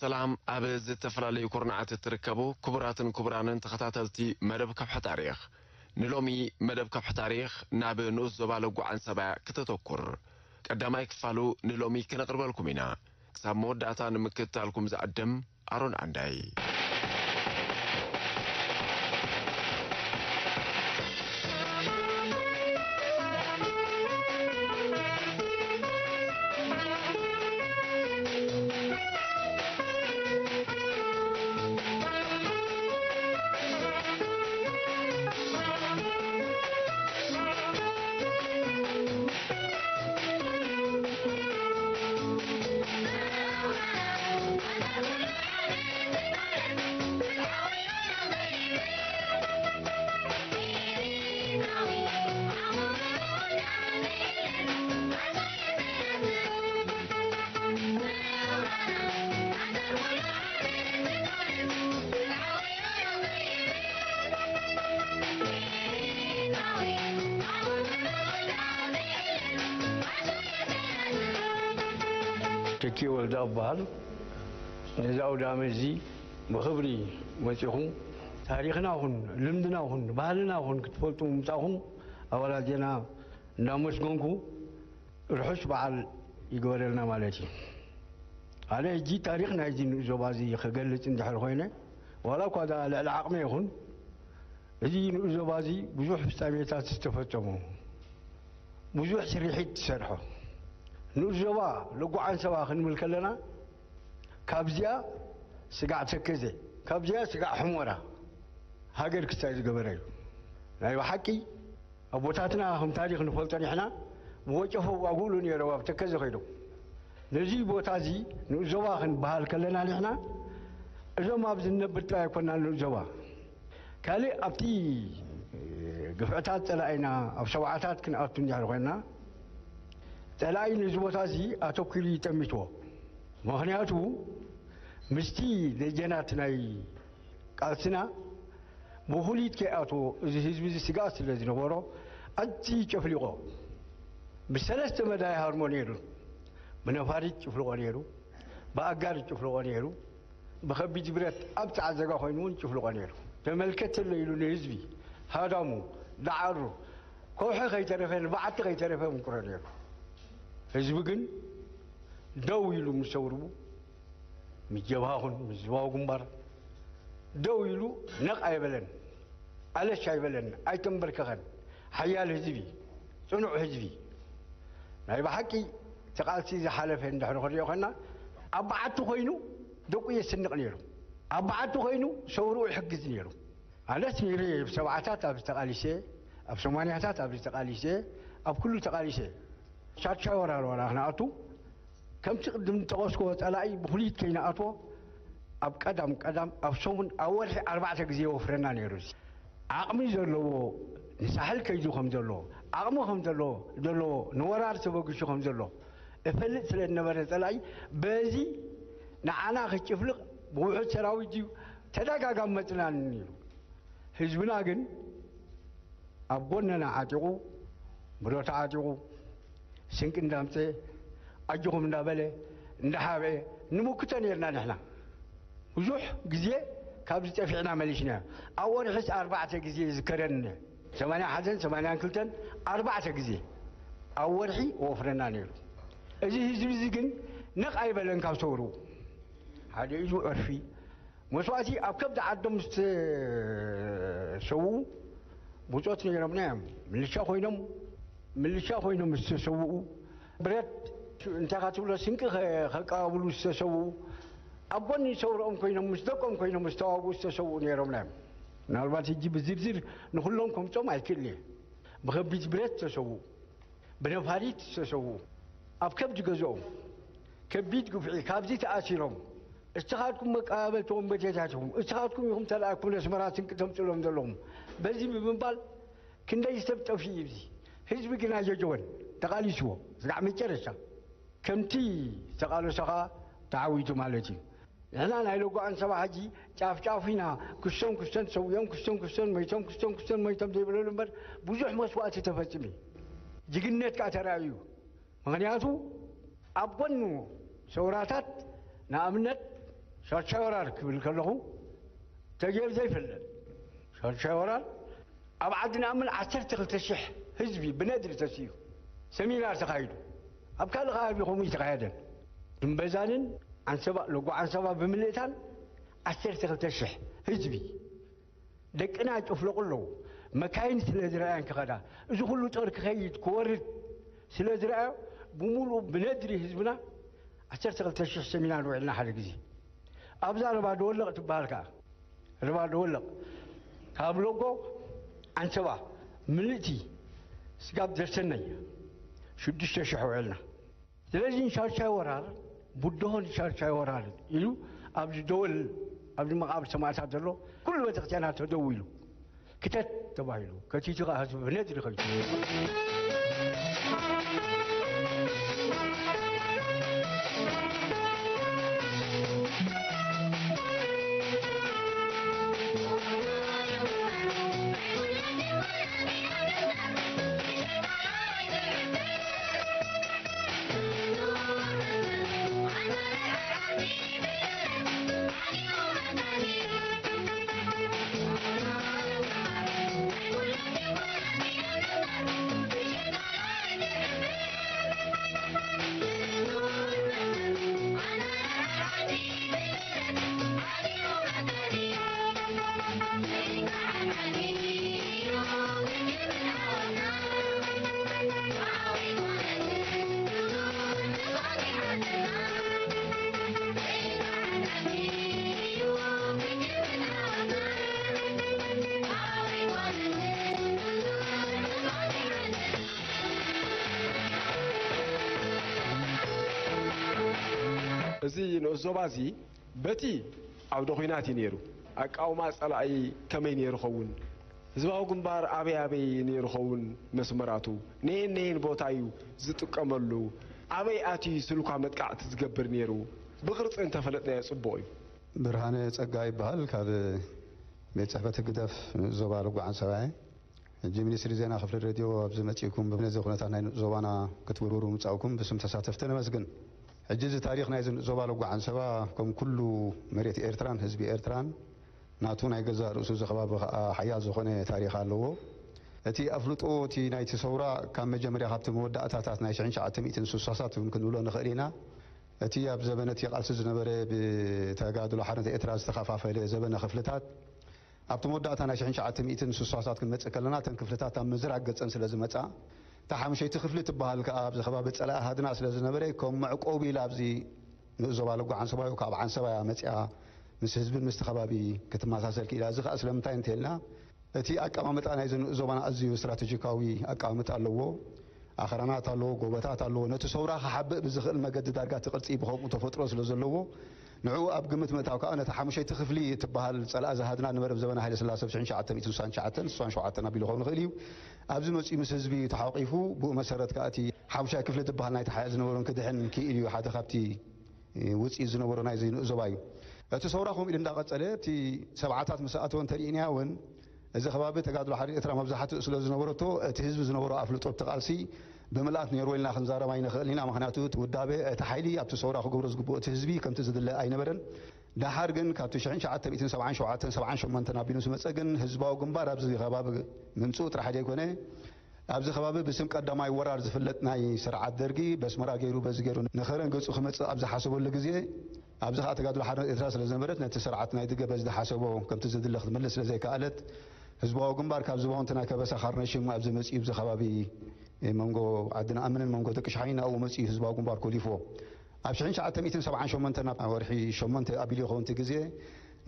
ሰላም፣ ኣብ ዝተፈላለዩ ኩርናዓት እትርከቡ ክቡራትን ክቡራንን ተኸታተልቲ መደብ ከውሒ ታሪኽ፣ ንሎሚ መደብ ከውሒ ታሪኽ ናብ ንኡስ ዞባ ለጉ ዓንሰባ ክተተኩር። ቀዳማይ ክፋሉ ንሎሚ ክነቕርበልኩም ኢና። ክሳብ መወዳእታ ንምክትታልኩም ዝዕድም ኣሮን ዓንዳይ። ተኪ ወልዳ እበሃል። ነዚ ኣውዳሚ እዚ ብኽብሪ መጺኹም ታሪኽና ኹን ልምድና ኹን ባህልና ኹን ክትፈልጡ ምምጻኹም ኣባላት ዜና እንዳመስገንኩ ርሑስ በዓል ይግበረልና ማለት እዩ። ኣነ ሕጂ ታሪኽ ናይዚ ንኡስ ዞባ እዚ ክገልጽ እንድሕር ኮይነ ዋላ እኳ ደኣ ልዕሊ ዓቕመ ይኹን እዚ ንኡስ ዞባ እዚ ብዙሕ ፍጻሜታት ዝተፈጸሙ ብዙሕ ስርሒት ዝሰርሖ ንኡስ ዞባ ለጉ ዓንሰባ ክንብል ከለና ካብዚኣ ስጋዕ ተከዘ ካብዚኣ ስጋዕ ሕሞራ ሃገር ክስታይ ዝገበረ እዩ። ናይ ብሓቂ ኣቦታትና ከም ታሪኽ ንፈልጦ ንሕና ብወጨፎ ዋጉእሉ ነይሮም ኣብ ተከዘ ከይዶም ነዚ ቦታ እዚ ንኡስ ዞባ ክንበሃል ከለና ንሕና እዞም ኣብዚ ንነብር ጥራይ ኣይኮናን ንኡስ ዞባ ካልእ ኣብቲ ግፍዕታት ጸላኢና ኣብ ሰብዓታት ክንኣቱ እንድሕር ኮይና ጸላኢ ነዚ ቦታ እዚ ኣተኲሩ እዩ ጠሚትዎ። ምኽንያቱ ምስቲ ደጀናት ናይ ቃልስና ብፍሉይት ከይኣትዎ እዚ ህዝቢ እዚ ስግኣት ስለ ዝነበሮ ኣዝዩ ጨፍሊቖ ብሰለስተ መዳይ ሃርሞ ነይሩ። ብነፋሪት ጭፍልቖ ነይሩ፣ ብኣጋር ጭፍልቖ ነይሩ፣ ብኸቢድ ብረት ኣብ ጻዕዘጋ ኮይኑ እውን ጭፍልቖ ነይሩ። ተመልከት ተሎ ኢሉ ንህዝቢ ሃዳሙ፣ ዳዓሩ፣ ከውሒ ከይተረፈ ንበዓቲ ከይተረፈ ምቁሮ ነይሩ። ህዝቢ ግን ደው ኢሉ ምስ ሰውርቡ ምስ ጀብሃ ኹን ምስ ዝባዊ ግንባር ደው ኢሉ ነቕ ኣይበለን፣ ኣለሽ ኣይበለን፣ ኣይተንበርከኸን። ሓያል ህዝቢ፣ ጽኑዕ ህዝቢ፣ ናይ ብሓቂ እቲ ቃልሲ ዝሓለፈ እንድሕሪ ክሪኦ ኸና ኣብ በዓቲ ኮይኑ ደቁ የስንቕ ነይሩ፣ ኣብ በዓቲ ኮይኑ ሰውርኡ ይሕግዝ ነይሩ። ኣነስ ነይረ ኣብ ሰብዓታት ኣብዚ ተቓሊሰ፣ ኣብ ሰማንያታት ኣብዚ ተቓሊሰ፣ ኣብ ኩሉ ተቓሊሰ። ሻድሻይ ወራር ዋላ ክንኣቱ ከምቲ ቅድም ዝጠቐስክዎ ጸላኢ ብፍሉይት ከይንኣትዎ ኣብ ቀዳም ቀዳም ኣብ ሰሙን ኣብ ወርሒ ኣርባዕተ ግዜ ይወፍረና ነይሩ። ዓቕሚ ዘለዎ ንሳሕል ከይዱ ከም ዘሎ ዓቕሚ ከም ዘሎ ዘለዎ ንወራር ተበግሹ ከም ዘሎ እፈልጥ ስለ ዝነበረ ጸላኢ በዚ ንዓና ክጭፍልቕ ብውሑድ ሰራዊት እዩ ተደጋጋሚ መጽናኒ ነይሩ። ህዝብና ግን ኣብ ጎነና ዓጢቑ፣ ብረቱ ዓጢቑ፣ ስንቂ እንዳምጸ፣ ኣጆኹም እንዳበለ፣ እንዳሓብአ ንምክቶ ነይርና ንሕና። ብዙሕ ግዜ ካብዚ ጠፊዕና መሊስናዮ። ኣብ ወርሒስ ኣርባዕተ ግዜ ይዝከረኒ። ሰማንያ ሓደን ሰማንያን ክልተን ኣርባዕተ ግዜ ኣብ ወርሒ ወፍረና ነይሩ። እዚ ህዝቢ እዚ ግን ነቕ ኣይበለን ካብ ሰውሩ። ሓደ ኢዱ ዕርፊ መስዋእቲ ኣብ ከብዲ ዓዶም ዝተሰውኡ ብጾት ነይሮምና እዮም። ምልሻ ኮይኖም ምልሻ ኮይኖም ዝተሰውኡ ብረት እንታይ ካ ትብሎ ስንቂ ከ- ከቀባብሉ ዝተሰውኡ ኣብ ጎኒ ሰውርኦም ኮይኖም ምስ ደቆም ኮይኖም ዝተዋግኡ ዝተሰውኡ ነይሮምና እዮም። ምናልባት ሕጂ ብዝርዝር ንኩሎም ከምጾም ኣይክእል እየ። ብከቢድ ብረት ዝተሰውኡ ብነፋሪት ዝተሰውኡ ኣብ ከብዲ ገዝኦም ከቢድ ግፍዒ ካብዚ ተኣሲሮም እስኻትኩም መቀባበልቲ ወንበዴታት ኢኹም፣ እስኻትኩም ኢኹም ተላኣኩም ነስመራ ስንቂ ተምፅሎም ዘለኹም በዚ ብምባል ክንደይ ሰብ ጠፊኡ እዩ። እዚ ህዝቢ ግን ኣየጀወን ተቃሊስዎ ስጋዕ መጨረሻ ከምቲ ዝተቃለሶ ከዓ ተዓዊቱ ማለት እዩ። ንሕና ናይ ለጓ ኣንሰባ ሕጂ ጫፍጫፍ ኢና። ክስቶም ክስቶን ተሰዊኦም ክስቶም ክስቶን መይቶም ክስቶም ክስቶን መይቶም ዘይብለሉ እምበር ብዙሕ መስዋእቲ ተፈፂሙ እዩ። ጅግነት ከዓ ተራእዩ። ምኽንያቱ ኣብ ጎኑ ሰውራታት ንኣብነት ሻሻይ ወራር ክብል ከለኹ ተገይሩ ዘይፈልጥ ሻሻይ ወራር ኣብ ዓዲ ንኣምን ዓሰርተ ክልተ ሽሕ ህዝቢ ብነድሪ ተሲኡ ሰሚናር ተኻይዱ። ኣብ ካልእ ከባቢ ከምኡ ዝተኻየደን እምበዛንን ዓንሰባ፣ ሎጎ ዓንሰባ ብምልእታን ዓሰርተ ክልተ ሽሕ ህዝቢ ደቅና ይጭፍለቑ ኣለዉ። መካይን ስለ ዝረኣያን ክኸዳ፣ እዚ ኩሉ ጦር ክኸይድ ክወርድ ስለ ዝረኣዮ፣ ብምሉኡ ብነድሪ ህዝብና ዓሰርተ ክልተ ሽሕ ሰሚናር ውዒልና ሓደ ግዜ። ኣብዛ ርባ ደወለቕ ትበሃል ከኣ፣ ርባ ደወለቕ ካብ ሎጎ ዓንሰባ ምልእቲ ስጋብ ደርሰነይ ሽዱሽተ ሽሕ ውዒልና። ስለዚ ንሻሻይ ወራር ቡድሆ ንሻሻይ ወራር ኢሉ ኣብዚ ደወል፣ ኣብዚ መቓብር ሰማእታት ዘሎ ኩሉ ቤተክርስትያናት ተደዊሉ ክተት ተባሂሉ፣ ከቲቱ ከኣ ህዝቢ ብነድሪ ከይዱ። እዚ ንኡስ ዞባ እዚ በቲ ዓውደ ኹናት እዩ ነይሩ። ኣቃውማ ጸላኢ ከመይ ነይሩ ኸውን? ህዝባዊ ግንባር ኣበይ ኣበይ ነይሩ ኸውን መስመራቱ? ነየን ነየን ቦታ እዩ ዝጥቀመሉ? ኣበይ ኣትዩ ስሉካ መጥቃዕቲ ዝገብር ነይሩ? ብቕርጺ እንተፈለጥናዮ ጽቡቕ እዩ። ብርሃነ ጸጋ ይበሃል። ካብ ቤት ጽሕፈት ህግደፍ ንኡስ ዞባ ሎጎ ዓንሰባ እየ። ሕጂ ሚኒስትሪ ዜና ክፍሊ ሬድዮ ኣብዚ መጺእኩም ነዚ ኩነታት ናይ ንኡስ ዞባና ክትብርብሩ ምጻእኩም ብስም ተሳተፍቲ ነመስግን። ሕጂ እዚ ታሪኽ ናይዚ ንኡስ ዞባ ሎጎ ዓንሰባ ከም ኩሉ መሬት ኤርትራን ህዝቢ ኤርትራን ናቱ ናይ ገዛእ ርእሱ እዚ ከባቢ ከኣ ሓያል ዝኾነ ታሪኽ ኣለዎ። እቲ ኣፍልጦ እቲ ናይቲ ሰውራ ካብ መጀመርያ ካብቲ መወዳእታታት ናይ ሽሕን ትሽዓተ ሚእትን ስሳሳት እውን ክንብሎ ንኽእል ኢና። እቲ ኣብ ዘበነ እቲ ቃልሲ ዝነበረ ብተጋድሎ ሓርነት ኤርትራ ዝተኸፋፈለ ዘበነ ክፍልታት ኣብቲ መወዳእታ ናይ ሽሕን ትሽዓተ ሚእትን ስሳሳት ክንመጽእ ከለና እተን ክፍልታት ኣብ ምዝራግ ገጸን ስለ ዝመጻ እታ ሓሙሸይቲ ክፍሊ ትበሃል ከኣ ኣብዚ ከባቢ ጸላኢ ሃድና ስለ ዝነበረ ከም መዕቆቢ ኢላ ኣብዚ ንኡስ ዞባ ሎጎ ዓንሰባ እዩ ካብ ዓንሰባ እያ መጺኣ ምስ ህዝብን ምስቲ ከባቢ ክትመሳሰል ክኢላ። እዚ ከኣ ስለምንታይ እንተኢልና እቲ ኣቀማምጣ ናይዚ ንኡስ ዞባና ኣዝዩ ስትራተጂካዊ ኣቀማምጣ ኣለዎ። ኣኽራናት ኣለዎ፣ ጎቦታት ኣለዎ። ነቲ ሰውራ ክሓብእ ብዝኽእል መገዲ ዳርጋ እቲ ቅርጺ ብኸምኡ ተፈጥሮ ስለ ዘለዎ ንዕኡ ኣብ ግምት ምእታው ከኣ ነታ ሓሙሸይቲ ክፍሊ እትበሃል ጸላኢ ዝሃድና ነበረ ብዘበነ ሃይለስላሰ ብ ሽሕን ትሽዓተ ሚእትን ስሳን ትሽዓተን ስሳን ሸውዓተን ኣቢሉ ክኸውን ይኽእል እዩ። ኣብዚ መጺኡ ምስ ህዝቢ ተሓቂፉ ብኡ መሰረት ከኣ እቲ ሓሙሻይ ክፍሊ ትበሃል ናይቲ ሓይሊ ዝነበሮን ክድሕን ክኢሉ እዩ። ሓደ ካብቲ ውጽኢት ዝነበሮ ናይዚ ንኡስ ዞባ እዩ። እቲ ሰውራ ከምኡ ኢሉ እንዳቐጸለ እቲ ሰብዓታት ምስ ኣተወ እንተሪእናዮ እውን እዚ ከባቢ ተጋድሎ ሓርነት ኤርትራ መብዛሕትኡ ስለ ዝነበረቶ እቲ ህዝቢ ዝነበሮ ኣፍልጦ እቲ ቃልሲ ብምልኣት ነይርዎ ኢልና ክንዛረብ ኣይንኽእልን ኢና። ምኽንያቱ እቲ ውዳበ እቲ ሓይሊ ኣብቲ ሰውራ ክገብሮ ዝግብኦ እቲ ህዝቢ ከምቲ ዝድለ ኣይነበረን። ደሓር ግን ካብቲ ሽሕን ትሽዓተ ሚእትን ሰብዓን ሸውዓተን ሰብዓን ሸሞንተን ኣቢሉ ምስ መጸ ግን ህዝባዊ ግንባር ኣብዚ ከባቢ ምምጽኡ ጥራሕ ዘይኮነ ኣብዚ ከባቢ ብስም ቀዳማይ ወራር ዝፍለጥ ናይ ስርዓት ደርጊ በስመራ ገይሩ በዚ ገይሩ ንኸረን ገጹ ክመጽእ ኣብ ዝሓሰበሉ ግዜ ኣብዚ ኸኣ ተጋድሎ ሓርነት ኤርትራ ስለ ዝነበረት ነቲ ስርዓት ናይ ደገ በዚ ዝሓሰቦ ከምቲ ዝድለ ክትምልስ ስለ ዘይከኣለት ህዝባዊ ግንባር ካብዚ ቦንት ናይ ከበሳ ካርነሽም ኣብዚ መጺኡ ኣብዚ ከባቢ መንጎ ዓዲ ንኣምንን መንጎ ደቂ ሽሓይን ናብኡ መጺኡ ህዝባዊ ግንባር ኮሊፍዎ። ኣብ ሽሕን ትሽዓተ ሚእትን ሰብዓን ሸሞንተን ኣብ ወርሒ ሸሞንተ ኣቢሉ ይኸውን እቲ ግዜ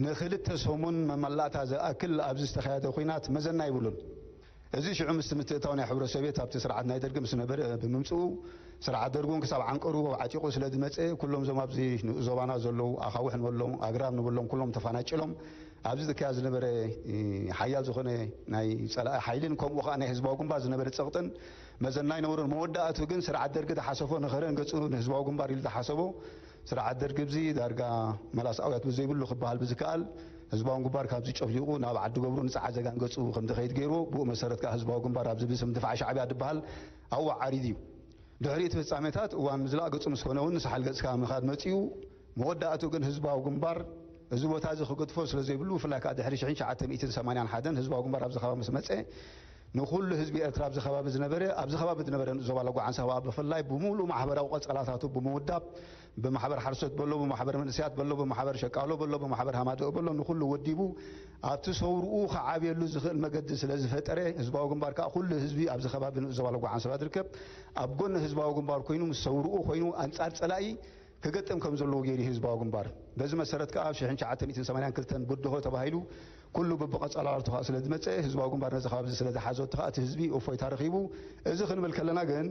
ንኽልተ ሰሙን መመላእታ ዝኣክል ኣብዚ ዝተኻየደ ኲናት መዘና የብሉን። እዚ ሽዑ ምስቲ ምትእታው ናይ ሕብረት ሶቭየት ኣብቲ ስርዓት ናይ ደርጊ ምስ ነበረ ብምምፅኡ ስርዓት ደርጊ እውን ክሳብ ዓንቀሩ ዓጢቑ ስለ ዝመፀ ኩሎም እዞም ኣብዚ ንኡስ ዞባና ዘለዉ ኣኻውሕ ንበሎም ኣግራብ ንበሎም ኩሎም ተፈናጭሎም ኣብዚ ዝካየድ ዝነበረ ሓያል ዝኾነ ናይ ፀላኢ ሓይልን ከምኡ ከዓ ናይ ህዝባዊ ግንባር ዝነበረ ፀቕጥን መዘና ኣይነበሮን። መወዳእቱ ግን ስርዓት ደርጊ ዝሓሰፎ ንኸረን ገፁ ንህዝባዊ ግንባር ኢሉ ዝሓሰቦ ስርዓት ደርጊ ብዚ ዳርጋ መላስ ኣውያት ብዘይብሉ ክበሃል ብዝከኣል ህዝባዊ ግንባር ካብዚ ጨፍሊቑ ናብ ዓዲ ገብሩ ንፀዓት ዘጋን ገፁ ከምዝኸይድ ገይርዎ። ብኡ መሰረት ከዓ ህዝባዊ ግንባር ኣብዚ ብስም ድፋዕ ሻዕብያ ዝበሃል ኣብኡ ዓሪዱ እዩ። ድሕሪ እቲ ፍጻሜታት እዋን ምዝላቕ ገፁ ምስ ኮነ እውን ንሳሕል ገፅካ ምኻድ መፂኡ። መወዳእቱ ግን ህዝባዊ ግንባር እዚ ቦታ እዚ ክገድፎ ስለ ዘይብሉ፣ ብፍላይ ከዓ ድሕሪ ሽሕን ትሽዓተ ሚእትን ሰማንያን ሓደን ህዝባዊ ግንባር ኣብዚ ከባቢ ምስ መፀ፣ ንኩሉ ህዝቢ ኤርትራ ኣብዚ ከባቢ ዝነበረ፣ ኣብዚ ከባቢ ዝነበረ ንኡስ ዞባ ለጓ ዓንሰባ ብፍላይ ብምሉእ ማሕበራዊ ቀጸላታቱ ብምውዳብ፣ ብማሕበር ሓርሶት በሎ፣ ብማሕበር መንእሰያት በሎ፣ ብማሕበር ሸቃሎ በሎ፣ ብማሕበር ሃማደኦ በሎ፣ ንኩሉ ወዲቡ ኣብቲ ሰውርኡ ክዓብየሉ ዝኽእል መገዲ ስለ ዝፈጠረ፣ ህዝባዊ ግንባር ከዓ ኩሉ ህዝቢ ኣብዚ ከባቢ ንኡስ ዞባ ለጓ ዓንሰባ ዝርከብ ኣብ ጎኒ ህዝባዊ ግንባር ኮይኑ፣ ምስ ሰውርኡ ኮይኑ ኣንጻር ጸላኢ ክገጥም ከም ዘለዎ ገይሩ እዩ ህዝባዊ ግንባር። በዚ መሰረት ከዓ ኣብ ሽሕን ትሽዓተ ሚእትን ሰማንያን ክልተን ብድሆ ተባሂሉ ኩሉ ብብቐጸላርቱ ከዓ ስለ ዝመጸ፣ ህዝባዊ ግንባር ነዚ ከባቢ ስለ ዝሓዘ፣ እቲ ከዓ እቲ ህዝቢ እፎይታ ረኺቡ። እዚ ክንብል ከለና ግን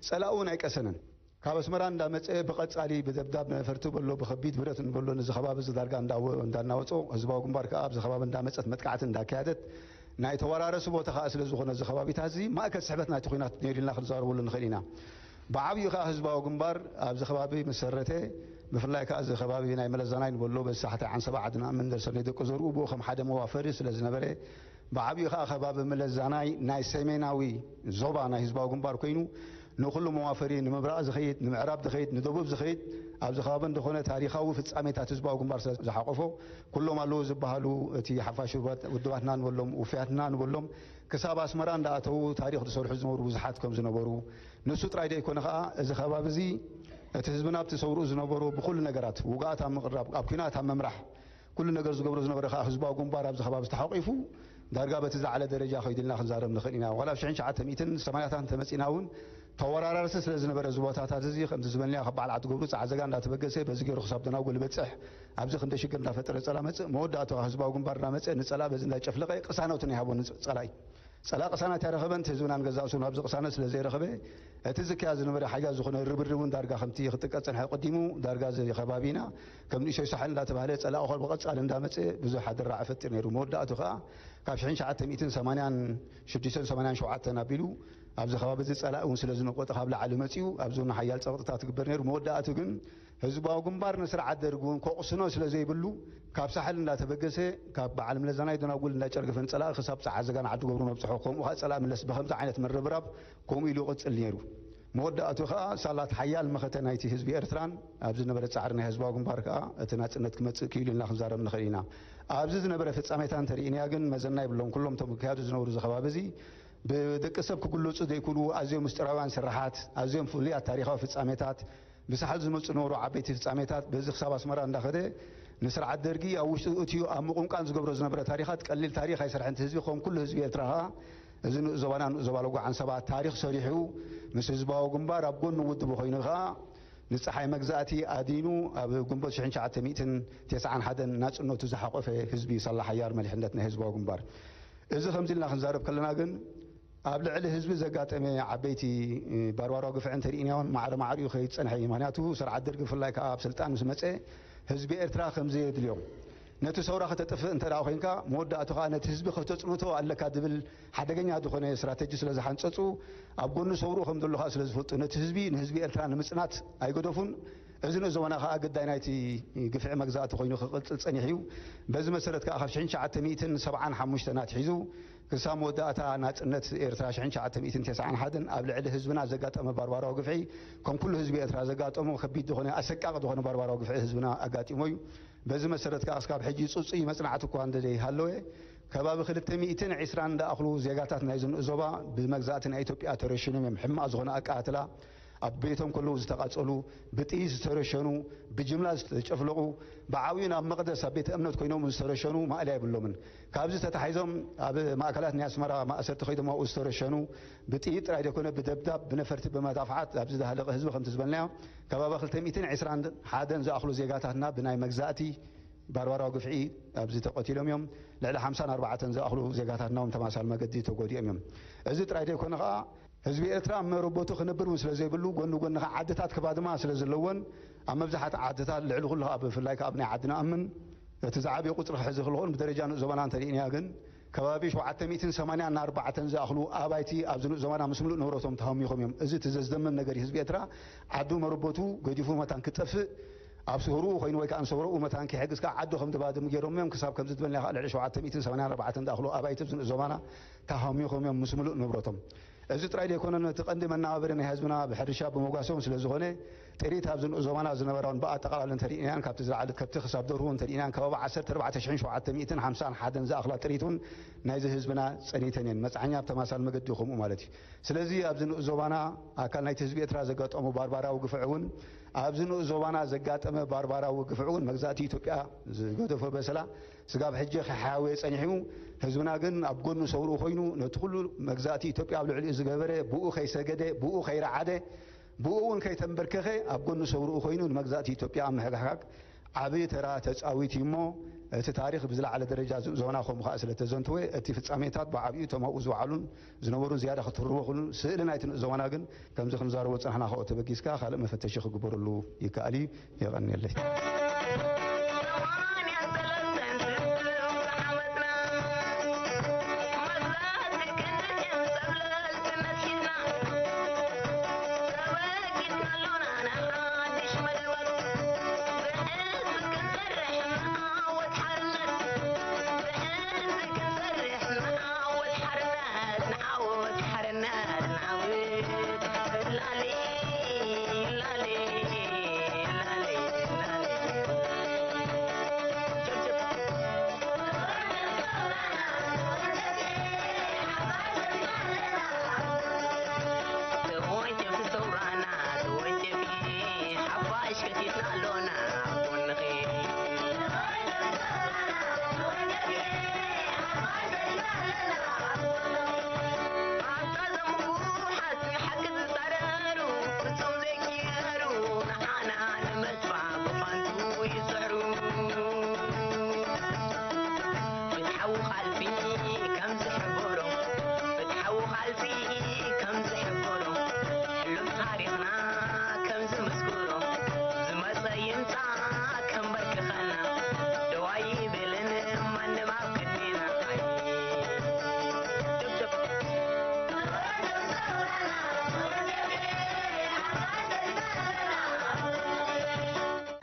ጸላኡ እውን ኣይቀሰነን። ካብ ኣስመራ እንዳመጸ ብቐጻሊ ብደብዳብ ነፈርቲ በሎ፣ ብኸቢድ ብረት ንበሎ፣ ነዚ ከባቢ እዚ ዳርጋ እንዳወ-፣ እንዳናወጾ፣ ህዝባዊ ግንባር ከዓ ኣብዚ ከባቢ እንዳመጸት መጥቃዕቲ እንዳካየደት፣ ናይ ተወራረሲ ቦታ ከዓ ስለ ዝኾነ እዚ ከባቢታት እዚ ማእከል ስሕበት ናይቲ ኲናት ነይሩ ኢልና ክንዛረበሉ ንኽእል ኢና። ብዓብዩ ከዓ ህዝባዊ ግንባር ኣብዚ ከባቢ ምስ ሰረተ፣ ብፍላይ ከዓ እዚ ከባቢ ናይ መለስ ዛናይ ንበሎ፣ በዚ ሳሕታይ ዓንሰባ፣ ዓዲ ንኣምን፣ ደርሰ ደቂ ዘርኡ ብኡ ከም ሓደ መዋፈሪ ስለ ዝነበረ፣ ብዓብዩ ከዓ ከባቢ መለስ ዛናይ ናይ ሰሜናዊ ዞባ ናይ ህዝባዊ ግንባር ኮይኑ፣ ንኩሉ መዋፈሪ ንምብራቕ ዝኸይድ፣ ንምዕራብ ዝኸይድ፣ ንደቡብ ዝኸይድ፣ ኣብዚ ከባቢ እንደኾነ ታሪኻዊ ፍጻሜታት ህዝባዊ ግንባር ስለ ዝሓቆፎ፣ ኩሎም ኣለዉ ዝበሃሉ እቲ ሓፋሽ ውድባት-፣ ውድባትና ንበሎም፣ ውፍያትና ንበሎም፣ ክሳብ ኣስመራ እንዳኣተዉ ታሪኽ ዝሰርሑ ዝነበሩ ብዙሓት ከም ዝነበሩ፣ ንሱ ጥራይ ደይኮነ ኸኣ፣ እዚ ከባቢ እዚ እቲ ህዝብና ኣብቲ ሰውርኡ ዝነበሮ ብኹሉ ነገራት፣ ውግኣት ኣብ ምቕራብ፣ ኣብ ኲናት ኣብ ምምራሕ፣ ኩሉ ነገር ዝገብሮ ዝነበረ ኸኣ ህዝባዊ ግንባር ኣብዚ ከባቢ ተሓቂፉ፣ ዳርጋ በቲ ዝዓለ ደረጃ ከይዱ ኢልና ክንዛረብ ንኽእል ኢና። ዋላ ኣብ ሽሕን ትሽዓተ ሚእትን ሰማንያታትን እንተመጺና እውን፣ ተወራራሲ ስለ ዝነበረ እዚ ቦታታት እዚ፣ ከምቲ ዝበልናዮ ካብ በዓል ዓዲ ገብሩ፣ ጸዓዘጋ እንዳተበገሰ፣ በዚ ገይሩ ክሳብ ደናጉል ይበጽሕ። ኣብዚ ክንደይ ሽግር እንዳፈጠረ ጸላ መጽእ፣ መወዳእቱ ኸኣ ህዝባዊ ግንባር እንዳመጸ፣ ንጸላ በዚ እንዳጨፍለቐ ቅሳነቱ ናይ ሃቦ ንጸ-፣ ጸላኢ። ጸላ ቅሳነት ኣይረኸበን፣ እቲ ህዝብና ንገዛእ ርእሱ ናብዚ ቅሳነት ስለ ዘይረኸበ፣ እቲ ዝካየድ ዝነበረ ሓያል ዝኾነ ርብርብ እውን ዳርጋ ከምቲ ክጥቀ ጸንሐ ቀዲሙ፣ ዳርጋ እዚ ከባቢና ከም ንእሽቶይ ሳሕል እንዳተባህለ ጸላኢ ኸኣ ብቐጻሊ እንዳመጸ ብዙሕ ኣደራዕ ፈጢሩ ነይሩ። መወዳእቱ ኸኣ ካብ ሽሕን ትሽዓተ ሚእትን ሰማንያን ሽዱሽተን ሰማንያን ሸውዓተን ኣቢሉ ኣብዚ ከባቢ እዚ ጸላኢ እውን ስለ ዝነቆጠ ካብ ላዕሊ መጺኡ ኣብዚ እውን ሓያል ጸቕጥታት ትግበር ነይሩ። መወዳእቱ ግን ህዝባዊ ግንባር ንስርዓት ደርግ እውን ከቑስኖ ስለ ዘይብሉ ካብ ሳሕል እንዳተበገሰ ካብ በዓል መለስ ዛናይ ደናጉል እንዳጨርገፈ ንጸላኢ ክሳብ ጸዓዘጋን ዓዲ ገብሩ ነብጽሖ። ከምኡ ኸኣ ጸላኢ መለስ ብኸምዚ ዓይነት ምርብራብ ከምኡ ኢሉ ይቕጽል ነይሩ። መወዳእቱ ኸኣ ሳላት ሓያል መኸተ ናይቲ ህዝቢ ኤርትራን ኣብዚ ዝነበረ ጻዕሪ ናይ ህዝባዊ ግንባር ከኣ እቲ ናጽነት ክመጽእ ክኢሉ ኢልና ክንዛረብ ንኽእል ኢና። ኣብዚ ዝነበረ ፍጻሜታት እንተርኢናዮ ግን መዘና የብሎም። ኩሎም እቶም ክካየዱ ዝነበሩ እዚ ከባቢ እዚ ብደቂ ሰብ ክግለጹ ዘይክእሉ ኣዝዮም ምስጢራውያን ስራሓት፣ ኣዝዮም ፍሉያት ታሪኻዊ ፍጻሜታት፣ ብሳሕል ዝመጹ ዝነበሩ ዓበይቲ ፍጻሜታት፣ በዚ ክሳብ ኣስመራ እንዳኸደ ንስርዓት ደርጊ ኣብ ውሽጡ እትዩ ኣብ ምቁንቃን ዝገብሮ ዝነበረ ታሪኻት ቀሊል ታሪኽ ኣይሰርሐን። እቲ ህዝቢ ከም ኩሉ ህዝቢ ኤርትራ ኸኣ እዚ ንኡስ ዞባና ንኡስ ዞባ ለጓ ዓንሰባ ታሪኽ ሰሪሑ ምስ ህዝባዊ ግንባር ኣብ ጎኒ ውድቡ ኮይኑ ኸኣ ንጸሓይ መግዛእቲ ኣዲኑ ኣብ ግንቦት ሽሕን ትሽዓተ ሚእትን ተስዓን ሓደን ናጽነቱ ዝሓቆፈ ህዝቢ ሳላ ሓያል መሪሕነት ናይ ህዝባዊ ግንባር። እዚ ከምዚ ኢልና ክንዛረብ ከለና ግን ኣብ ልዕሊ ህዝቢ ዘጋጠመ ዓበይቲ ባርባራዊ ግፍዒ እንተርኢናዮን ማዕረ ማዕሪኡ ከይጸንሐ እዩ። ምኽንያቱ ስርዓት ደርጊ ብፍላይ ከኣ ኣብ ስልጣን ምስ መጸ ህዝቢ ኤርትራ ከም ዘየድልዮ ነቲ ሰውራ ከተጥፍእ እንተ ደኣ ኮይንካ መወዳእቱ ከኣ ነቲ ህዝቢ ከተጽንቶ ኣለካ ዝብል ሓደገኛ ዝኾነ ስትራተጂ ስለ ዝሓንጸጹ ኣብ ጎኒ ሰውርኡ ከም ዘሎ ከኣ ስለ ዝፈልጡ ነቲ ህዝቢ ንህዝቢ ኤርትራ ንምጽናት ኣይገደፉን። እዚ ንኡስ ዞባና ከኣ ግዳይ ናይቲ ግፍዒ መግዛእቲ ኮይኑ ክቕጽል ጸኒሑ እዩ። በዚ መሰረት ከኣ ካብ ሽሕን ትሽዓተ ሚእትን ሰብዓን ሓሙሽተን ኣትሒዙ ክሳብ መወዳእታ ናጽነት ኤርትራ ሽሕን ትሽዓተ ሚእትን ተስዓን ሓደን ኣብ ልዕሊ ህዝብና ዘጋጠመ ባርባራዊ ግፍዒ ከም ኩሉ ህዝቢ ኤርትራ ዘጋጠሞ ከቢድ ዝኾነ ኣሰቃቂ ዝኾነ ባርባራዊ ግፍዒ ህዝብና ኣጋጢሞ እዩ። በዚ መሰረት ከኣ እስካብ ሕጂ ጽጹይ መጽናዕቲ እኳ እንተዘይሃለወ ከባቢ ክልተ ሚእትን ዕስራን ዝኣኽሉ ዜጋታት ናይዚ ንኡስ ዞባ ብመግዛእቲ ናይ ኢትዮጵያ ተረሽኖም እዮም። ሕማቕ ዝኾነ ኣቀታትላ ኣብ ቤቶም ከለዉ ዝተቓጸሉ፣ ብጥይት ዝተረሸኑ፣ ብጅምላ ዝተጨፍለቑ፣ ብዓብዩ ናብ መቕደስ ኣብ ቤተ እምነት ኮይኖም ዝተረሸኑ ማእለያ የብሎምን። ካብዚ ተታሒዞም ኣብ ማእከላት ናይ ኣስመራ ማእሰርቲ ከይዶም ኣብኡ ዝተረሸኑ፣ ብጥይት ጥራይ ዘይኮነ ብደብዳብ፣ ብነፈርቲ፣ ብመዳፍዓት ኣብዚ ዝሃለቐ ህዝቢ ከምቲ ዝበልናዮ ከባቢ ክልተ ሚእትን ዕስራን ሓደን ዝኣኽሉ ዜጋታትና ብናይ መግዛእቲ ባርባራዊ ግፍዒ ኣብዚ ተቐቲሎም እዮም። ልዕሊ ሓምሳን ኣርባዕተን ዝኣኽሉ ዜጋታትና እውን ተመሳሳሊ መገዲ ተጎዲኦም እዮም። እዚ ጥራይ ዘይኮነ ከኣ ህዝቢ ኤርትራ ኣብ መረበቱ ክነብር እውን ስለ ዘይብሉ፣ ጎኒ ጎኒ ከኣ ዓድታት ክባድማ ስለ ዘለወን፣ ኣብ መብዛሕትኣን ዓድታት ልዕሊ ኩሉ ከኣ ብፍላይ ከኣ ኣብ ናይ ዓዲ ንኣምን እቲ ዝዓበየ ቁጽሪ ክሕዝ ይኽእል ይኸውን፣ ብደረጃ ንኡስ ዞባና እንተርኢናዮ ግን ከባቢ ሸውዓተ ሚእትን ሰማንያን ኣርባዕተን ዝኣኽሉ ኣባይቲ ኣብዚ ንኡስ ዞባና ምስ ምሉእ ንብረቶም ተሃሚኾም እዮም። እዚ እቲ ዘዝደምም ነገር እዩ። ህዝቢ ኤርትራ ዓዱ መረበቱ ገዲፉ መታን ክጠፍእ ኣብ ሰውርኡ ኮይኑ ወይ ከኣ ንሰውርኡ መታን ክሕግዝ ከኣ ዓዱ ከም ዝባድም ገይሮም እዮም። ክሳብ ከምዚ ዝበልና ከኣ ልዕሊ ሸውዓተ ሚእትን ሰማንያን ኣርባዕተን ዝኣኽሉ ኣባይቲ ኣብዚ ንኡስ ዞባና ተሃሚኾም እዮም ምስ ምሉእ ንብረቶም። እዚ ጥራይ ዘይኮነ፣ ነቲ ቀንዲ መነባበሪ ናይ ህዝብና ብሕርሻ ብመጓሰ እውን ስለ ዝኾነ፣ ጥሪት ኣብዚ ንኡስ ዞባና ዝነበራውን ብኣጠቓላሊ እንተሪእናያን ካብቲ ዝለዓለት ከብቲ ክሳብ ደርሁ እንተሪእናያን ከባቢ ዓሰርተ ኣርባዕተ ሽሕን ሸውዓተ ሚእትን ሓምሳን ሓደን ዝኣኽላ ጥሪት እውን ናይዚ ህዝብና ጸኒተን እየን። መጽዓኛ ኣብ ተማሳል መገዲ ከምኡ ማለት እዩ። ስለዚ ኣብዚ ንኡስ ዞባና ኣካል ናይቲ ህዝቢ ኤርትራ ዘጋጠሙ ባርባራዊ ግፍዒ እውን ኣብዚ ንኡስ ዞባና ዘጋጠመ ባርባራዊ ግፍዒ እውን መግዛእቲ ኢትዮጵያ ዝገደፎ በሰላ ስጋብ ሕጂ ከይሓወየ ጸኒሑ፣ ህዝብና ግን ኣብ ጎኑ ሰውርኡ ኮይኑ ነቲ ኩሉ መግዛእቲ ኢትዮጵያ ኣብ ልዕሊኡ ዝገበረ ብኡ ከይሰገደ ብኡ ከይረዓደ ብኡ እውን ከይተንበርከኸ ኣብ ጎኑ ሰውርኡ ኮይኑ ንመግዛእቲ ኢትዮጵያ ኣብ ምሕግሓግ ዓቢ ተራ ተጻዊቱ እዩ እሞ፣ እቲ ታሪኽ ብዝለዓለ ደረጃ ዞባና ከምኡ ከኣ ስለ ተዘንተወ፣ እቲ ፍጻሜታት ብዓቢኡ እቶም ኣብኡ ዝወዓሉን ዝነበሩን ዝያዳ ክትርወኹሉ፣ ስእሊ ናይቲ ንኡስ ዞባና ግን ከምዚ ክንዛረቦ ዝጸናሕና ካብኡ ተበጊስካ ካልእ መፈተሺ ክግበረሉ ይከኣል እዩ። የቐንየለይ።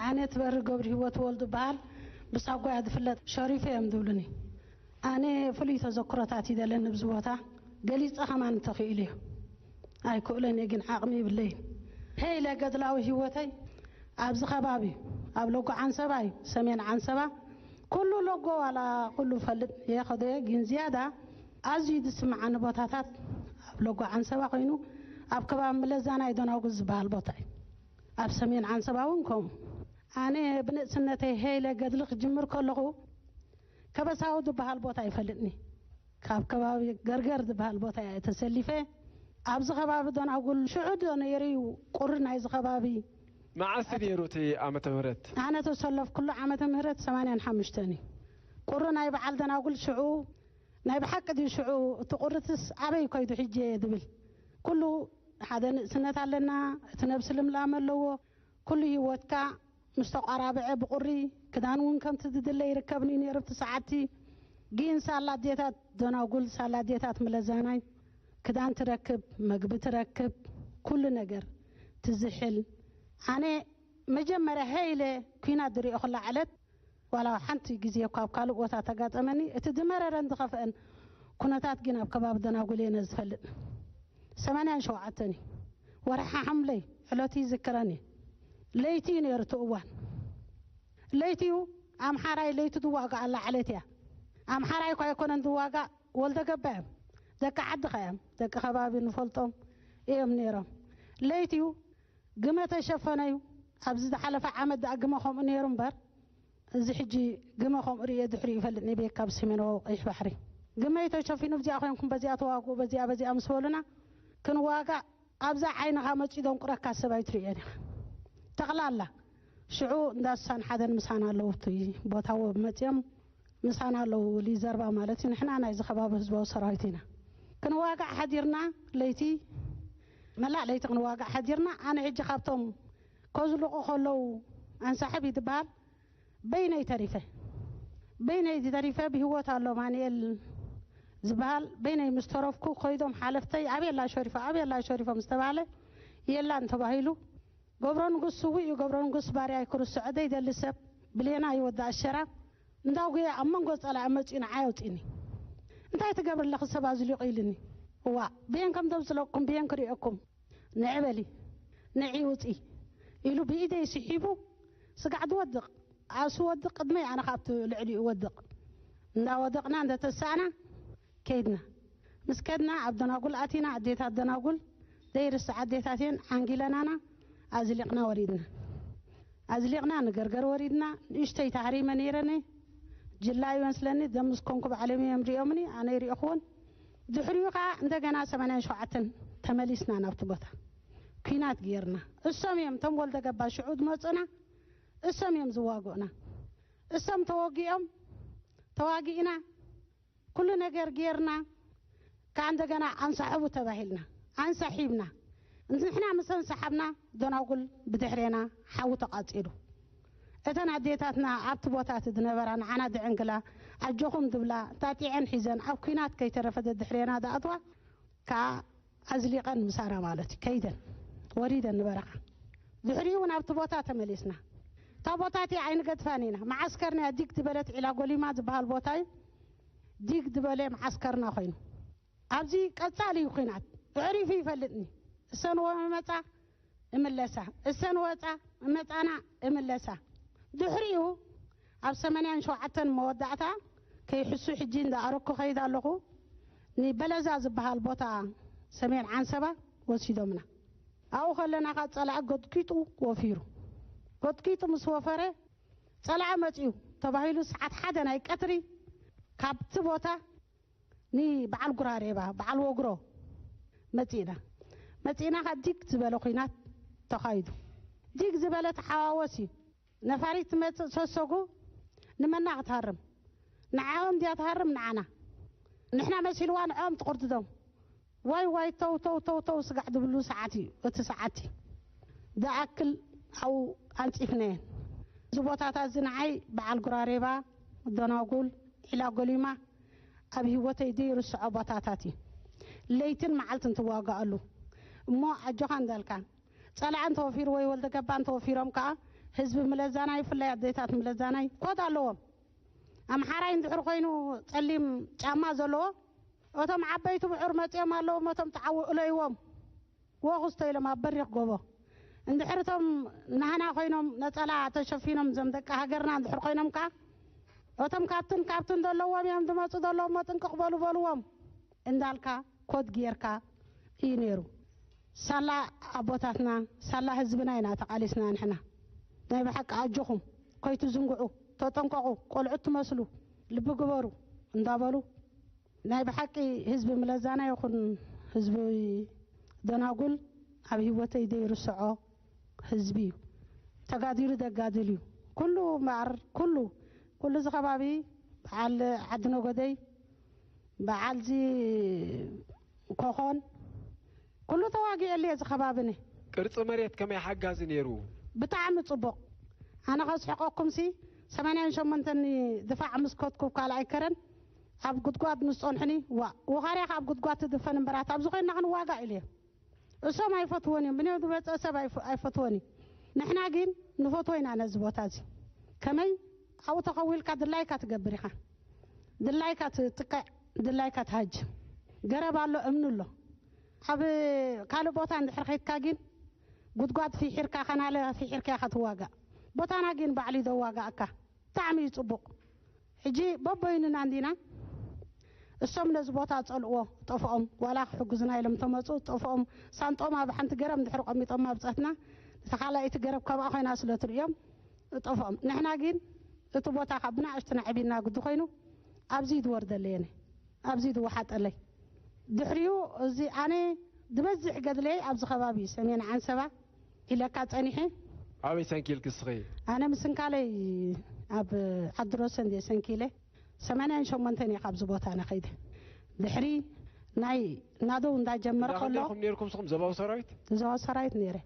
ኣነ ትበሪ ገብሪ ህይወት ወልዱ በሃል ብሳጓያ ዝፍለጥ ሸሪፈ እዮም ዝብሉኒ። ኣነ ፍሉይ ተዘክሮታት ይደለኒ ብዚ ቦታ ገሊፀ ከማን ተኽኢሉ እዩ ኣይክእሎን እየ ግን ዓቕሚ ይብለይን። ሄ ኢለ ገድላዊ ህይወተይ ኣብዚ ከባቢ ኣብ ሎጎ ዓንሰባ እዩ ሰሜን ዓንሰባ ኩሉ ሎጎ ዋላ ኩሉ ፈልጥ እየ ከዶ እየ ግን ዝያዳ ኣዝዩ ዝስምዓኒ ቦታታት ኣብ ሎጎ ዓንሰባ ኮይኑ ኣብ ከባቢ ምለዛናይ ደናጉል ዝበሃል ቦታ እዩ። ኣብ ሰሜን ዓንሰባ እውን ከምኡ። ኣነ ብንእስነተይ ሄለ ገድሊ ክጅምር ከለኹ ከበሳዊ ዝበሃል ቦታ ይፈልጥኒ። ካብ ከባቢ ገርገር ዝበሃል ቦታ እየ ተሰሊፈ። ኣብዚ ከባቢ ዶናጉል ሽዑ ዶ ነይሩ እዩ ቁሪ ናይዚ ከባቢ። መዓስ እዩ ነይሩ እቲ ዓመተ ምህረት? ኣነ ተሰለፍኩሉ ዓመተ ምህረት ሰማንያን ሓሙሽተን እዩ። ቁሪ ናይ በዓል ደናጉል ሽዑ ናይ ብሓቂ ድዩ ሽዑ እቲ ቁርትስ ኣበይ ከይዱ ሕጂ እየ ዝብል። ኩሉ ሓደ ንእስነት ኣለና፣ እቲ ነብሲ ልምላመ ኣለዎ። ኩሉ ህይወትካ ምስ ተቋራብዐ ብቁሪ ክዳን እውን ከምቲ ዝድለ ይርከብኒ ነይሩ ኣብቲ ሰዓትቲ። ግን ሳላ ኣዴታት ደናጉል፣ ሳላ ኣዴታት ምለዛናይ ክዳን ትረክብ፣ መግቢ ትረክብ፣ ኩሉ ነገር ትዝሕል። ኣነ መጀመርያ ሄ ኢለ ኲናት ዝሪኦ ኩላ ዕለት ዋላ ሓንቲ ግዜ እኳ ኣብ ካልእ ቦታ ተጋጠመኒ፣ እቲ ዝመረረን ዝኸፍአን ኩነታት ግን ኣብ ከባቢ ደናጉል እየ ነዚ ዝፈልጥ። ሰማንያን ሸውዓተን እዩ። ወርሒ ሓምለ እዩ። ዕለቱ ይዝክረኒ። ለይቲ እዩ ነይሩ እቲ እዋን። ለይቲ እዩ ኣምሓራይ ለይቲ ዝዋጋኣላ ዕለት እያ። ኣምሓራይ እኳ ኣይኮነን ዝዋጋእ፣ ወልደ ገባ እዮም። ደቂ ዓድኻ እዮም። ደቂ ከባቢ ንፈልጦም እዮም ነይሮም። ለይቲ እዩ ግመ ተሸፈነ እዩ። ኣብዚ ዝሓለፈ ዓመት ደኣ ግመ ከምኡ ነይሩ እምበር፣ እዚ ሕጂ ግመ ከምኡ ርእየ ድሕሪኡ ይፈልጥ ነበየ ካብ ሰሜናዊ ቀይሕ ባሕሪ። ግመ እዩ ተሸፊኑ፣ በዚኣ ኮይንኩም በዚኣ ተዋግኡ፣ በዚኣ በዚኣ ምስ በሉና ክንዋጋእ ኣብዛ ዓይንኻ መጺኡ ደንቁረካ ሰብ ኣይትርእዮን ኢኻ። ጠቕላላ ሽዑ እንዳ ስሳን ሓደን ምሳና ኣለዉ፣ እቲ ቦታ መጺኦም ምሳና ኣለዉ፣ ሊዘርባ ማለት እዩ። ንሕና ናይዚ ከባቢ ህዝባዊ ሰራዊት ኢና። ክንዋጋእ ሓዲርና ለይቲ፣ መላእ ለይቲ ክንዋጋእ ሓዲርና። ኣነ ሕጂ ካብቶም ከዝልቑ ከለዉ ኣንሳሕብ እዩ ዝበሃል። በይነይ ተሪፈ። በይነይ ተሪፈ፣ ብህይወት ኣሎ ማንኤል ዝበሃል። በይነይ ምስ ተረፍኩ ከይዶም ሓለፍተይ ኣበይ ኣላ ሸሪፎ፣ ኣበይ ኣላ ሸሪፎ ምስ ተባህለ የላን ተባሂሉ። ገብረንጉስ ስዉእ እዩ፣ ገብረንጉስ ባርያይ ክርስዖ ዘይደሊ ሰብ፣ ብሌና እዩ ወዲ ኣሸራ። እንዳጉየ ኣብ መንጎ ጸላኢ መጺኡ ንዓይ ኣውጺእኒ። እንታይ ትገብሪ ኣለኺ ሰብ ኣዝሊቑ ኢልኒ። እዋ ብየን ከም ዘብፅለኩም ብየን ክሪኦኩም ንዕበሊ ንዒ ውፂ ኢሉ ብኢደይ ስሒቡ ስጋዕ ዝወድቕ ኣሱ ወድቕ ቅድመይ ኣነ ካብቲ ልዕሊኡ ወድቕ እንዳወደቕና እንደተሳእና ከይድና ምስ ከድና ኣብ ደናጉል ኣቲና ኣዴታት ደናጉል ዘይርስ ኣዴታት እየን ዓንጊለናና ኣዝሊቕና ወሪድና ኣዝሊቕና ንገርገር ወሪድና ንእሽተይ ታህሪመ ነይረኒ ጅላ ይመስለኒ ደምስ ኮንኩ ባዕሎም እዮም ሪኦምኒ ኣነ ይሪእኽዎን ድሕሪኡ ከዓ እንደገና ሰማንያን ሸውዓተን ተመሊስና ናብቲ ቦታ ኲናት ገይርና እሶም እዮም እቶም ወልደ ገባ ሽዑ ዝመፁና እሶም እዮም ዝዋግኡና እሶም ተወጊኦም ተዋጊእና ኩሉ ነገር ጌርና ካብ እንደገና ኣንሳሕቡ ተባሂልና ኣንሳሒብና ንሕና ምስ ኣንሳሓብና ደናጉል ብድሕሬና ሓዊ ተቓፂሉ እተን ኣዴታትና ኣብቲ ቦታ እቲ ዝነበራ ንዓና ዝዕንግላ ኣጆኹም ዝብላ ታጢዐን ሒዘን ኣብ ኲናት ከይተረፈ ደድሕሬና ዝኣትዋ ከዓ ኣዝሊቐን ምሳና ማለት እዩ ከይደን ወሪደን ንበረኻ ድሕሪኡ እውን ኣብቲ ቦታ ተመሊስና እታ ቦታ እቲ ኣይንገድፋን ኢና መዓስከርና ዲግ ዝበለት ዒላ ጎሊማ ዝበሃል ቦታ እዩ ዲግ ዝበለ መዓስከርና ኮይኑ ኣብዚ ቀጻሊ እዩ ኲናት ኣዕሪፉ ይፈልጥኒ እሰን ወመጻ እምለሳ እሰን ወጻ እመጻና እምለሳ ድሕሪኡ ኣብ ሰማንያን ሸውዓተን መወዳእታ ከይሕሱ ሕጂ እንዳኣረኩ ከይድ ኣለኹ ንበለዛ ዝበሃል ቦታ ሰሜን ዓንሰባ ወሲዶምና ኣብኡ ከለና ካብ ጸላኢ ጎጥቂጡ ወፊሩ ጎጥቂጡ ምስ ወፈረ ጸላኢ መጺኡ ተባሂሉ ሰዓት ሓደ ናይ ቀትሪ ካብቲ ቦታ ንበዓል ጉራሬባ በዓል ወግሮ መጺእና መጺእና ከ ዲግ ዝበለ ኹናት ተኻይዱ ዲግ ዝበለ ተሓዋወስ እዩ ነፋሪት ትመጽእ ሰሰጉ ንመና ክትሃርም ንዓኦም እንድያ ትሃርም ንዓና ንሕና መሲልዋ ንዕኦም ትቕርድዶም ዋይ ዋይ ተው ተው ተው ተው ስጋዕ ዝብሉ ሰዓት እዩ እቲ ሰዓት እዩ ዝኣክል ኣብኡ ኣንጺፍናየን እዚ ቦታታት እዚ ንዓይ በዓል ጉራሬባ ደናጉል ዒላ ጎሊማ ኣብ ህይወተይ ዘይርስዖ ቦታታት እዩ ለይትን መዓልትን ትዋጋኣሉ እሞ ኣጆኻ እንዳልካ ጸላዓ እንተወፊሩ ወይ ወልደ ገባ እንተወፊሮም ከዓ ህዝቢ ምለዛናይ ብፍላይ ኣዴታት ምለዛናይ ኮድ ኣለዎም ኣምሓራይ እንድሕር ኮይኑ ጸሊም ጫማ ዘለዎ እቶም ዓበይቲ ብዑር መጺኦም ኣለዎም እቶም ጣዓዊ እለይዎም ወኹስቶ ኢሎም ኣብ በሪኽ ጎቦ እንድሕር እቶም ናህና ኮይኖም ነጸላ ተሸፊኖም ዘም ደቂ ሃገርና እንድሕር ኮይኖም ከዓ እቶም ካብትን ካብትን ዘለዎም እዮም ዝመፁ ዘለዎም መጥንቅቕ በሉ በልዎም እንዳልካ ኮድ ጌርካ እዩ ነይሩ ሳላ ኣቦታትና ሳላ ህዝብና ኢና ተቃሊስና ንሕና ናይ ብሓቂ ኣጆኹም ከይትዝንግዑ ተጠንቀቑ ቆልዑት ትመስሉ ልቢ ግበሩ እንዳበሉ ናይ ብሓቂ ህዝቢ ምለዛና ይኹን ህዝቢ ደናጉል ኣብ ህይወተይ ዘይርስዖ ህዝቢ እዩ። ተጋዲሉ ደጋድል እዩ። ኩሉ እምበኣር ኩሉ ኩሉ እዚ ከባቢ በዓል ዓዲ ነጎደይ በዓል እዚ ኮኾን ኩሉ ተዋጊኤሉ እየ እዚ ከባቢ ነ ቅርፂ መሬት ከመይ ሓጋዚ ነይሩ? ብጣዕሚ ፅቡቕ ኣነ ከስሕቐኩም ሲ ሰማንያን ሸሞንተን ድፋዕ ምስ ከትኩብ ካልኣይ ከረን ኣብ ጉድጓድ ምስ ጸንሑኒ ዋእ ውኻርያ ካብ ጉድጓድ ትድፈን እምበራት ኣብዚ ኮይንና ክንዋጋእ ኢለ እሶም ኣይፈትዎን እዮም ብንዮም ዝመፀ ሰብ ኣይፈትዎን እዩ ንሕና ግን ንፈትዎ ኢና ነዚ ቦታ እዚ ከመይ ኣብኡ ተኸዊልካ ድላይካ ትገብር ኢኻ ድላይካ ትጥቅዕ ድላይካ ትሃጅ ገረብ ኣሎ እምኒ ኣሎ ኣብ ካልእ ቦታ እንድሕር ኸይድካ ግን ጉድጓድ ፊሒርካ ኸናለ ፊሒርካ ኢኻ ትዋጋእ ቦታና ግን ባዕሉ እዩ ዘዋጋእካ ብጣዕሚ እዩ ፅቡቕ ሕጂ በቦይንና እንዲና እሶም ነዚ ቦታ ዝፀልእዎ ጠፍኦም ዋላ ክሕግዙና ኢሎም ተመፁ ጠፍኦም ሳንጦም ኣብ ሓንቲ ገረብ እንድሕር ቆሚጦም ኣብፀትና እታ ካልኣይቲ ገረብ ካብኣ ኮይና ስለ ትርእዮም ጠፍኦም ንሕና ግን እቲ ቦታ ካብ ብናእሽቱ ናዕቢና ግዲ ኮይኑ ኣብዚ ዝወርደለየኒ ኣብዚ ዝወሓጠለይ ድሕሪኡ እዚ ኣነ ዝበዝሕ ገድለይ ኣብዚ ከባቢ ሰሜን ዓንሰባ ኢለካ ጸኒሐ። ኣበይ ሰንኪልኪ እስኺ? ኣነ ምስንካለይ ኣብ ዓዲ ሮሰ እንድየ ሰንኪለ። ሰማንያን ሸሞንተን እየ ካብዚ ቦታ ነኸይደ። ድሕሪ ናይ ናደው እንዳጀመረ ከሎ። ኢኹም ነርኩም ስኹም ዘባዊ ሰራዊት? ዘባዊ ሰራዊት ነይረ።